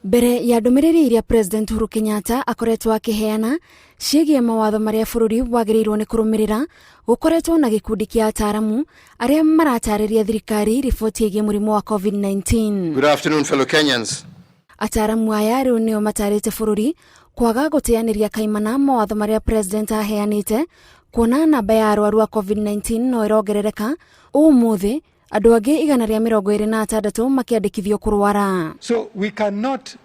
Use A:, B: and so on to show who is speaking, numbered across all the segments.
A: Mbere ya ndũmĩrĩri iria President Uhuru Kenyatta akoretwo akĩheana ciĩgiĩ mawatho marĩa bũrũri wagĩrĩirwo nĩ kũrũmĩrĩra, gũkoretwo na gĩkundi kĩa ataaramu arĩa maratarĩria thirikari riboti ĩgiĩ mũrimũ wa COVID-19.
B: Good afternoon, fellow Kenyans.
A: Ataaramu aya rĩu nĩo matarĩte bũrũri kwaga gũteanĩria kaimana mawatho marĩa President aheanĩte, kuona namba ya arwaru a COVID-19 no ĩrongerereka ũmũthĩ andũ angĩ 126 makĩandĩkithio kũrwara.
C: So we cannot,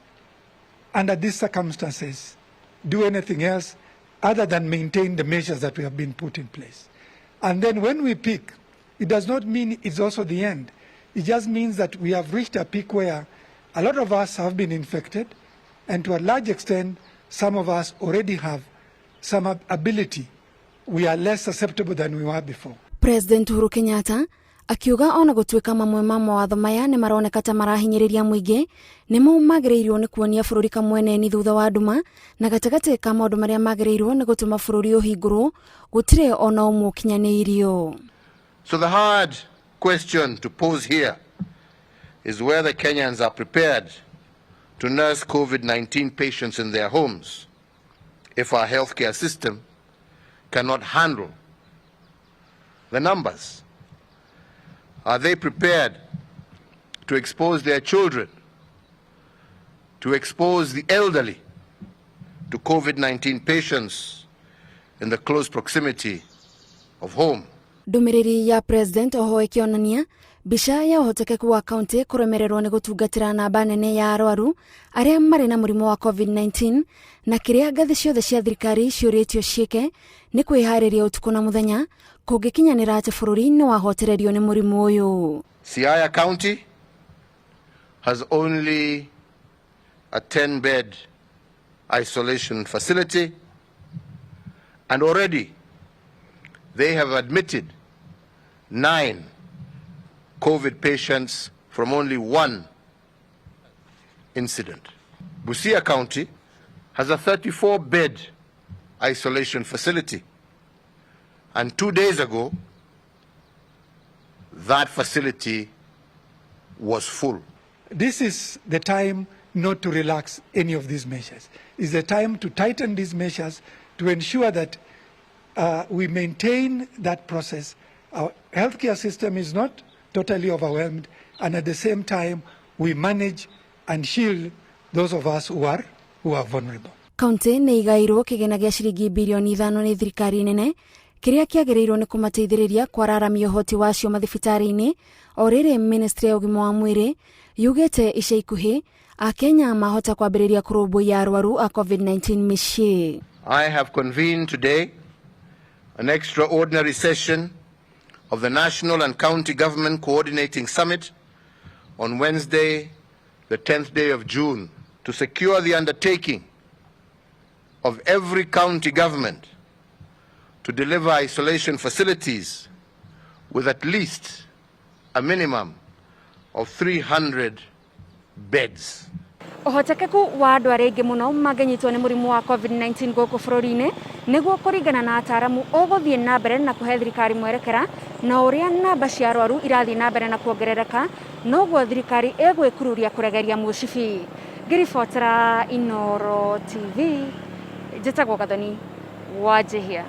C: under these circumstances, do anything else other than maintain the measures that we have been put in place. And then when we peak, it does not mean it's also the end. It just means that we have reached a peak where a lot of us have been infected, and to a large extent, some of us already have some ability. We are less susceptible than we were before.
A: President Uhuru Kenyatta akiuga ona gũtuĩka mamwe ma mawatho maya nĩ maroneka ta marahinyĩrĩria mũingĩ, nĩmo magĩrĩirwo nĩ kuonia bũrũri kamweneni thutha wa nduma, na gatagatĩ ka maũndũ marĩa magĩrĩirwo nĩ gũtũma bũrũri ũhingũrwo gũtirĩ ona ũmwe ũkinyanĩirio.
B: So the hard question to pose here is whether Kenyans are prepared to nurse COVID-19 patients in their homes if our healthcare system cannot handle the numbers. Are they prepared to expose their children, to expose the elderly to COVID-19 patients in the close proximity of home?
A: Ndũmĩrĩri ya President oho ĩkĩonania mbica ya ũhotekeku wa kaunti kũremererwo nĩ gũtungatĩra namba nene ya arwaru arĩa marĩ na mũrimũ wa COVID-19, na kĩrĩa ngathĩ ciothe cia thirikari ciũrĩtio ciĩke nĩ kwĩharĩria ũtukũ na mũthenya kũngĩkinyanĩra atĩ bũrũri nĩ wahotererio nĩ mũrimũ ũyũ.
B: Siaya County has only a 10-bed isolation facility, and already they have admitted 9 COVID patients from only 1 incident. Busia County has a 34-bed isolation facility, and 2 days ago, that facility was full.
C: This is the time not to relax any of these measures. It's the time to tighten these measures to ensure that we maintain that process. Our healthcare system is not totally overwhelmed, and at the same time, we manage and shield those of us who are vulnerable.
A: Kaunti nĩ igaĩirwo kĩgĩna gĩa ciringi birioni 5 nĩ thirikari nene, kĩrĩa kĩagĩrĩirwo nĩ kũmateithĩrĩria kwararamia ũhoti wacio mathibitarĩ-inĩ. O rĩrĩ, ministry ya ũgima wa mwĩrĩ yugĩte ica ikuhĩ Akenya mahota kwambĩrĩria kũrũmbũiya arwaru a COVID-19 mĩciĩ.
B: I have convened today an extraordinary session of the National and County Government Coordinating Summit on Wednesday, the 10th day of June, to secure the undertaking of every county government to deliver isolation facilities with at least a minimum of 300 beds.
A: Ũhotekeku wa andũ arĩa aingĩ mũno mangĩnyitwo nĩ mũrimũ wa COVID-19 gũkũ bũrũri-inĩ nĩguo kũringana na ataaramu ũgũthiĩ na mbere na kũhe thirikari mwerekera, na ũrĩa namba cia arwaru irathiĩ na mbere na kuongerereka, noguo thirikari ĩgwĩkururia kũregeria mũcibi. Ngĩribotera Inooro TV, njĩtagwo Gathoni Wanjihia.